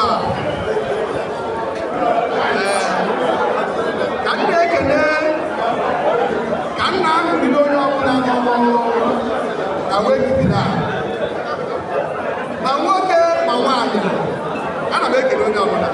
Ebe a. Ee, ka m na-ekene, ka m na-aṅụrịrị onye ọbụla nọ na wake na, ma nwoke ma nwaanyị, ana m ekele onye ọbụla.